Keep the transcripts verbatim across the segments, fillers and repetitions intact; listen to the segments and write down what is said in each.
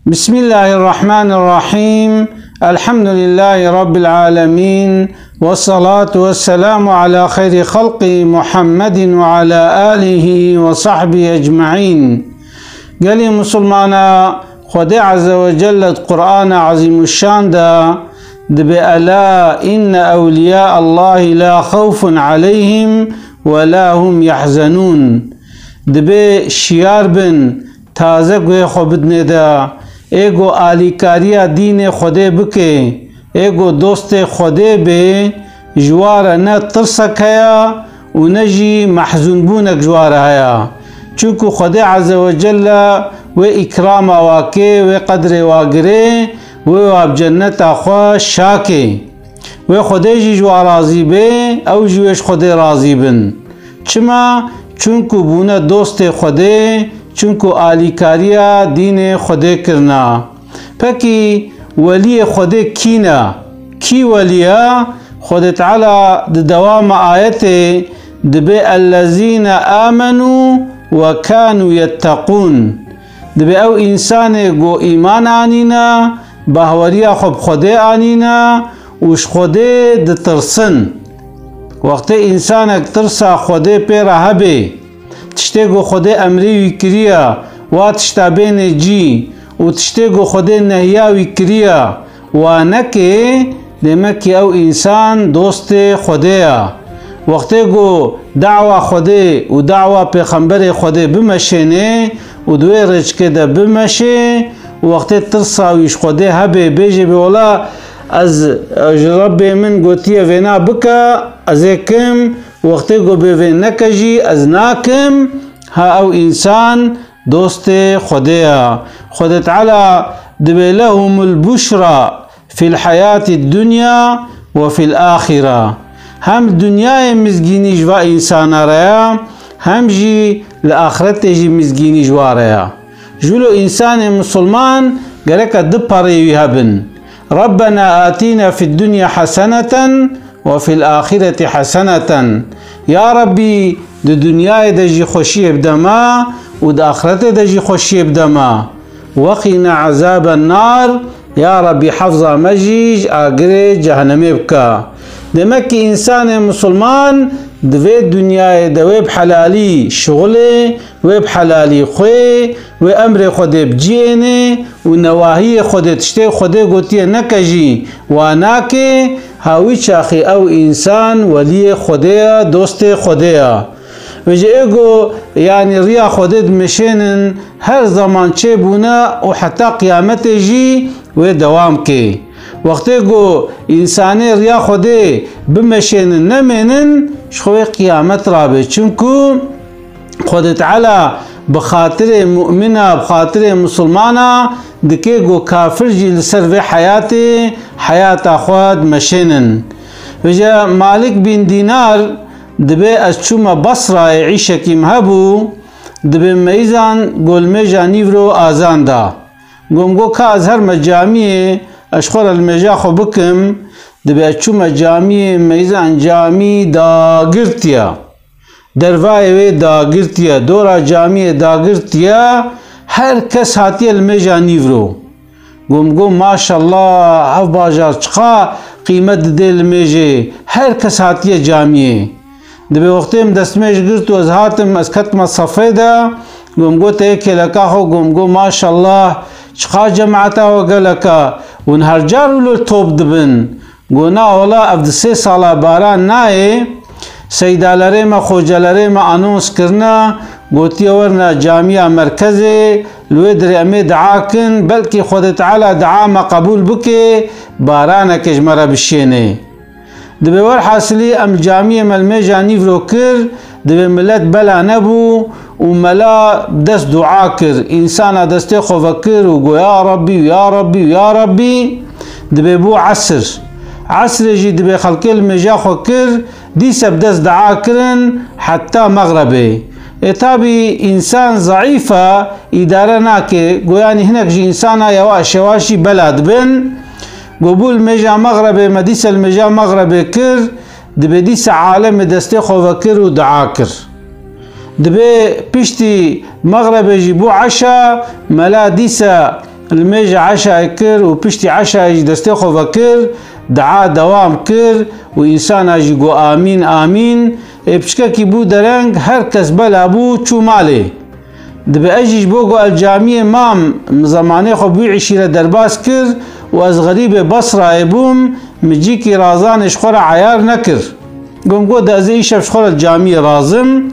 Bismillahirrahmanirrahim. Elhamdülillahi Rabbil alemin. Ve salatu ve selamu ala hayri halqi Muhammedin ve ala alihi ve sahbihi ecmaîn. Gelî Musulmana, Xwedê Azze ve Celle di Qur'ana Azîmuşşan de dibe: "Ela inne ewliya Allahi la xawfun aleyhim ve la hum yahzenun." Dibe şiyar bin, taze guhê xwe bidinê de. Ê ku alîkariya dînê Xwedê bike, ê ku dostê Xwedê bê, ji wa re ne tirsek heye û ne jî mehzûnbûnek ji wa re heye. Çunku Xwedê Azze ve Celle wê îkrama wa kê, wê qedrê wa girê, wê wa bi cenneta xwe şakê. Wê Xwedê jî ji wa razî bê, ew jî wê ji Xwedê razî bin. Çima? Çunku bûne dostê Xwedê, çunku alîkariya dînê Xwedê kirina. Pekî weliyê Xwedê kî ne? Kî welî ye? Xwedê Teala di dewama ayetê dibe: "Ellezîne amenu ve kanu yetteqûn." Dibe ew însanê ku îman anîne, bahweriya xwe bi Xwedê anîne û ji Xwedê ditirsin. Wextê însanek tirsa Xwedê pê re hebe, tiştê ku Xwedê emrê wî kiriye, wa tişta bêne cî û tiştê ku Xwedê nehiya wî kiriye, wa neke, demek ki ew însan dostê Xwedê ye. Wextê ku dawa Xwedê û dawa Pêxemberê Xwedê bimeşêne û di wê rêçikê de bimeşe û wextê tirsa wî ji Xwedê hebe, bêje bê: "Wela ez, ji Rebbê min gotiye vêna bike, ez ê kim." Wextê ku bê vê neke jî, ez nakim, ha ew însan dostê Xwedê ye. Xwedê Teala dibe: "Lehumul buşra fil hayatid dunya ve fil ahire." Hem dinyayê mizgînî ji va însana re ye, hem jî li axretê jî mizgînî ji wa re ye. Ji wilo însanê misilman gereke du perê wî hebin. "Rabbena atina fid dunya haseneten ve fil ahireti haseneten." Ya Rabbî, di dinyayê de jî xweşiyê bide me û di axretê de jî xweşiyê bide me. "Ve qîna azaben nar." Ya Rabbî, hefza me jî ji agirê cehennemê bike. Demek ki însanê misilman di vê dinyayê de wê bi helalî şixulê, wê bi helalî xwê, wê emrê Xwedê bi ciyênê û newahiyê Xwedê, tiştê Xwedê gotiye neke jî, wa nake, ha wî çaxî ew însan weliyê Xwedê ye, dostê Xwedê ye. Vêce ê ku, yanî, riya Xwedê dimeşênin, her zeman çêbûne û heta qiyametê jî wê dewam kê. Wextê ku însanê riya Xwedê bimeşênin, nemênin, ji xwe wê qiyamet rabê. Çunku Xwedê Teala bi xatirê mumina, bi xatirê misilmana dike ku kafir jî li ser vê heyatê heyata xwe dimeşênin. Vêce Malik bin Dînar dibe, ez çûme Basrayê, îşekî min hebû, dibe meyzan got, limêja nîvro azan da. Got, min got, ka ez herme camiyê, ez ji xwe re limêja xwe bikim. Dibe ez çûme camiyê, meyzan camî dagirtiye. Dervayê wê dagirtiye, dora camiyê dagirtiye, her kes hatiye limêja nîvro. Got, min got, maşallah, ev bajar çiqa qîmet didê limêjê, her kes hatiye camiyê. Dibe wextê min destmêj girt û ez hatim, ez ketime sefê de, got, min got, ê kêleka xwe, got, min got, maşallah, çiqa cemaeta we gelek e, hûn her car wilo top dibin. Got, na wela, ev di sê sala baran nayê. Seydalerê me, xocelerê me anons kirine, gotiye, werine camiya merkezê, li wê dirê em ê dua kin, belkî Xwedê Teala dua me qebûl bike, baraneke ji me re bişêne. Dibe werhasilî em camiyê me limêja nîvro kir, dibe milet bela nebû û mela dest dua kir. Însana destê xwe vekir û got, ya Rabbî, ya Rabbî, ya Rabbî. Dibe bû esir. Esrê jî dibe xelkê limêja xwe kir, dîse bi dest dua kirin heta mexrebê. Ê tabî însan zeîf e, îdare nake, goyanî hinek ji însana yewaş yewaş jî bela dibin. Go bû limêja mexrebê, me dîse limêja mexrebê kir, dibe dîse alemê destê xwe vekir û dua kir. Dibe piştî mexrebê jî bû eşa, mela dîse Limêja eşayê kir û piştî eşayê jî destê xwe vekir, dua dewam kir û însana jî got, "Amîn, amîn." Ê piçkekî bû dereng, her kes bela bû, çû malê. Dibe ez jî ji bo ku ez camiyê mam, min zemanê xwe bi wî îşîret derbas kir û ez xerîbê Basrayê bûm, min cîkî razanê ji xwe re eyar nekir. Got, min got, "De ez ê îşev ji xwe re camiyê razim."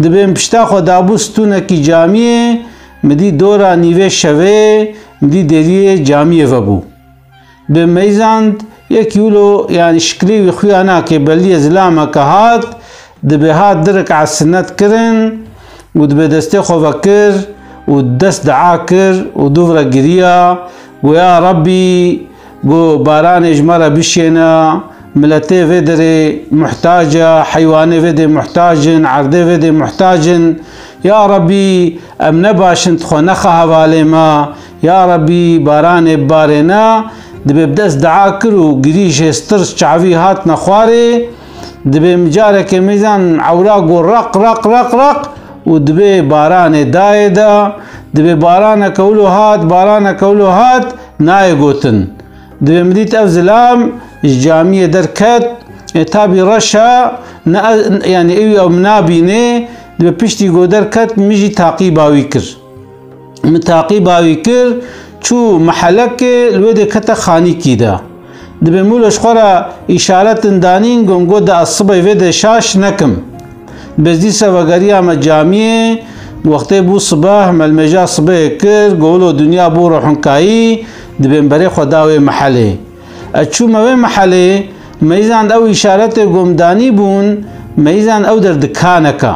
Dibe min pişta xwe dabû stûnekî camiyê, min dî dora nîvê şevê, min dî deriyê camiyê vebû. Bi meyzand, yekî wilo, yanî şiklê wî xuya nake, beliyê zilameke hat, dibe hat du rekat sinet kirin û dibe destê xwe vekir û dest dua kir û dûv re giriya, got, "Ya Rabbî, got, baranê ji me re bişêne, miletê vê derê muhtac e, heywanê vê dê muhtac in, erdê vê dê muhtac in. Ya Rabbî, em ne baş in, tu xwe nexe hevalê me. Ya Rabbî, baranê bibarêne." Dibe bi dest dua kir û girî jê stir çavî hatine xwarê. Dibe min carekê meyzand ewra got, "Req, req, req, req." Û dibe baranê dayê de. Dibe baraneke wilo hat, baraneke wilo hat, nayê gotin. Dibe min dît ev zilam ji camiyê derket. E, tabî reş e, ne, yanî ew ew min nabînê. Dibe piştî ku derket, min jî taqîba wî kir. Min taqîba wî kir, çû mehelekê, li wê dê kete xanîkî de. Dibe min wilo ji xwe re îşaretin danîn, got, min got, "De ez sibê vê dê şaş nekim." Dibe ez dîsa vegeriyame camiyê, wextê bû sibeh, me limêja sibehê kir, got, "Wilo dinya bû rohinkayî." Dibe min berê xwe da wê mehelê. Ez çûme wê mehelê, meyzand ew îşaretê ku min danî bûn, meyzand ew der dikaneke.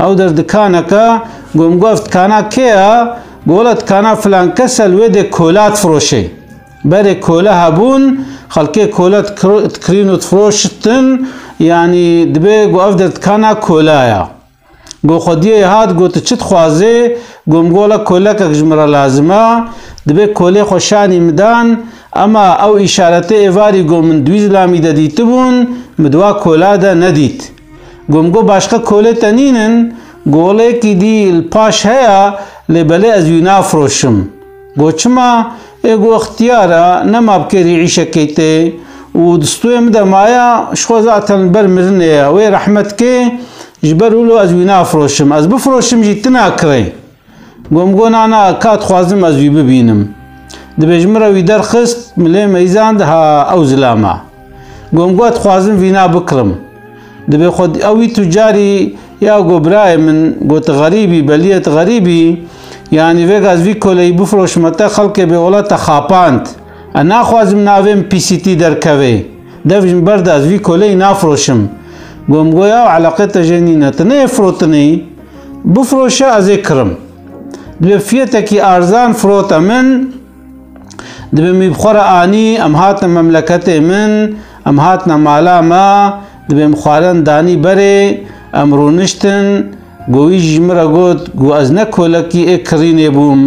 Ew der dikaneke, got, min got, "Ev dikana kê ye?" Got, "Wele dikana filan kes e, li wê dê kola difiroşê." Berê kole hebûn, xelkê kole dikir-, dikirîn û difiroştin, yanî dibe got, "Ev der dikana kola ye." Got, "Xwediyê hat, got, tu çi dixwazê?" Got, "Min got, wele kolekek ji min re lazim e." Dibe kolê xwe şanî min dan, ema ew îşaretê êvarî got, min di wî zilamî de dîtibûn, min di wa kola de nedît. Got, min got, "Başqa kolê te nînin?" Got, "Wele yekî dî li paş heye, lê belê ez wî nafiroşim." Got, "Çima?" Ê got, "Extiyar e, nema bi kêrî îşekê tê û di stûyê min de maye, ji xwe zaten li ber mirinê ye. Wê rehmet kê, ji ber wilo ez wî nafiroşim. Ez bifiroşim jî tu nakirê." Got, min got, "Na, na, ka dixwazim ez wî bibînim." Dibe ji min re wî derxist, min lê meyzand, ha ew zilama. Got, min got, "Dixwazim vîna bikirim." Dibe xwe ew wî tucarî ya got, "Birayê min, got, tu xerîbî, beliyê tu xerîbî, yanî vêga ez vî koleyî bifiroşime te, xelkê bê wela te xapand. Ez naxwazim navê min pîsîtî derkeve. Dev ji min berda, ez vî koleyî nafiroşim." Got, min got, "Ya eleqê te jê nîne, tu neyê firotinê, bifiroşe ez ê kirim." Dibe fiyetekî arzan firote min, dibe min bi xwe re anî, em hatin memleketê min, em hatine mala me, dibe min xwarin danî berê, em rûniştin, got, wî ji min re got, got, "Ez ne kolekî ê kirînê bûm,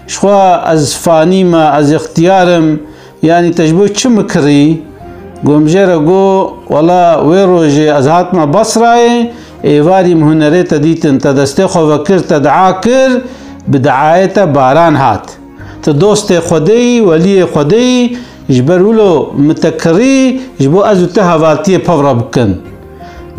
ji xwe ez fanî me, ez extiyar im, yanî te ji bo çi min kirî?" Got, min jê re got, "Wela wê rojê ez hatime Basrayê, êvarî min hunerê te dîtin, te destê xwe vekir, te dua kir, bi duayê te baran hat. Tu dostê Xwedê yî, weliyê Xwedê yî, ji ber wilo min te kirî, ji bo ez û tu hevaltiyê pevre bikin."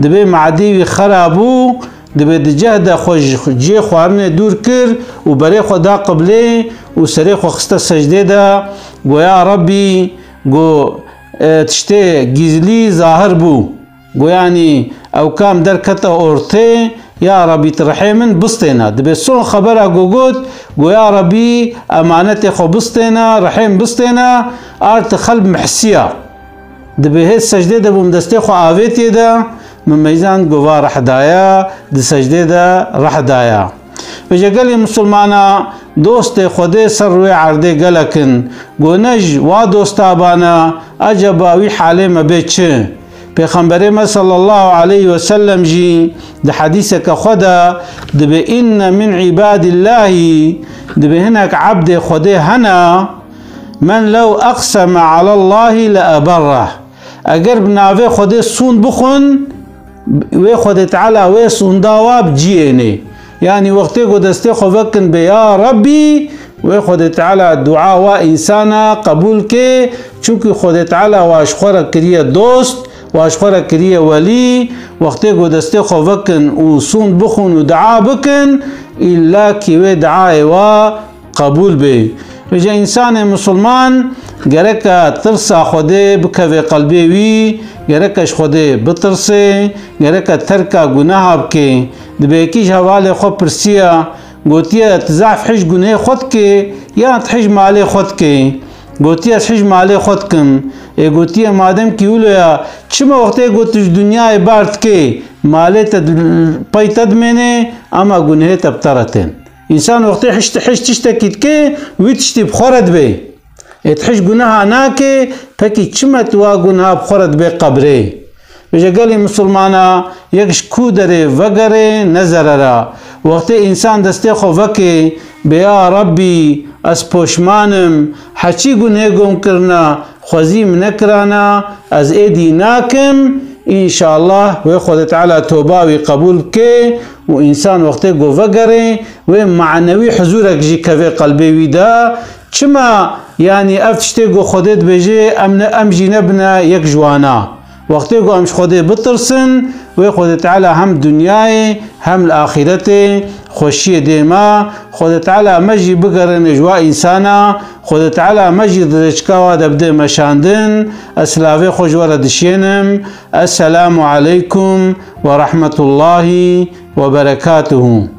Dibe madê wî xera bû, dibe di cih de xwe ji cihê xwarinê dûr kir û berê xwe da qiblê û serê xwe xiste secdê de, got, "Ya Rabbî, got, e, tiştê gîzlî zahir bû." Got, "Yanî ew kam derkete ortê, ya Rabbî, tu rihê min bistêne." Dibe son xebera ku got, got, "Ya Rabbî, emanetê xwe bistêne, rihê min bistêne, arti xelb mihsiya." Dibe hê secdê de bûm, destê xwe avêtiyê de, min meyzand, got, "Va rih daye, di secdê de rih daye." Vêje gelê misilmana, dostê Xwedê ser rûyê erdê gelek in. Got, "Ne ji wa dosta bane, eceba wî halê me bê çi?" Pêxemberê me sallallahu aleyhi ve sellem jî di hedîseke xwe de dibe, "Inne min ibadillahî", dibe hinek ebdê Xwedê hene, "men lew eqseme alallahi le eberreh." Eger bi navê Xwedê sûnd bixwin, wê Xwedê Teala wê sûnda wa bi cî ênê. Yanî wextê ku destê xwe vekin bê, "Ya Rabbî, Wê Xwedê Teala dua wa însana qebûl ke, çunkî Xwedê Teala wa ji xwe re kiriye dost, wa ji xwe re kiriye welî, wextê ku destê xwe vekin û sûnd bixwin û dua bikin, îlla kî wê duayê wa qebûl bê. Vêca însanê misilman gereka tirsa Xwedê bikeve qelbê wî, gereka ji Xwedê bitirse, gereka terka guneha bike. Dibê yekî ji hevalê xwe pirsiya, gotiye, "Tu zehf hej gunehê xwe dike, yan tu hej malê xwe dike?" Gotiye, "Ez hej malê xwe dikim." Ê gotiye, "Madem kî wilo ya, çima wextê ku tu ji dinyayê ber dike, malê te di-, pey te dimêne, ama gunehê te bi te re tên?" Însan wextê hişt-, hişt tiştekî dike, wî tiştî bi xwe re dibe. Ê tu hişt guneha nake, pekî çima tu wa guneha bi xwe re dibe qebrê? Vêca gelî misilmana, yek ji ku derê vegere ne zerera. Wextê însan destê xwe veke, bê ya Rebbî, ez poşman im, heçî gunehê gom kirina, xwezî min nekirana, ez êdî nakim, înşallah wê Xwedê Teala toba wî qebûl bike û însan wextê ku vegere, wê manewî huzûrek jî keve qelbê wî de. Çima, yanî ev tiştê ku Xwedê dibêje, em ne, em jî nebine yek ji wana? Wextê ku em ji Xwedê bitirsin, wê Xwedê Teala hem dinyayê hem li axîretê xweşiyê dê me. Xwedê Teala me jî bigerîne ji wa însana, Xwedê Teala me jî di rêçika wa de bide meşandin. Ez silavê xwe ji we re dişênim. Esselamu aleykum ve rahmetullahi ve berekatuhu.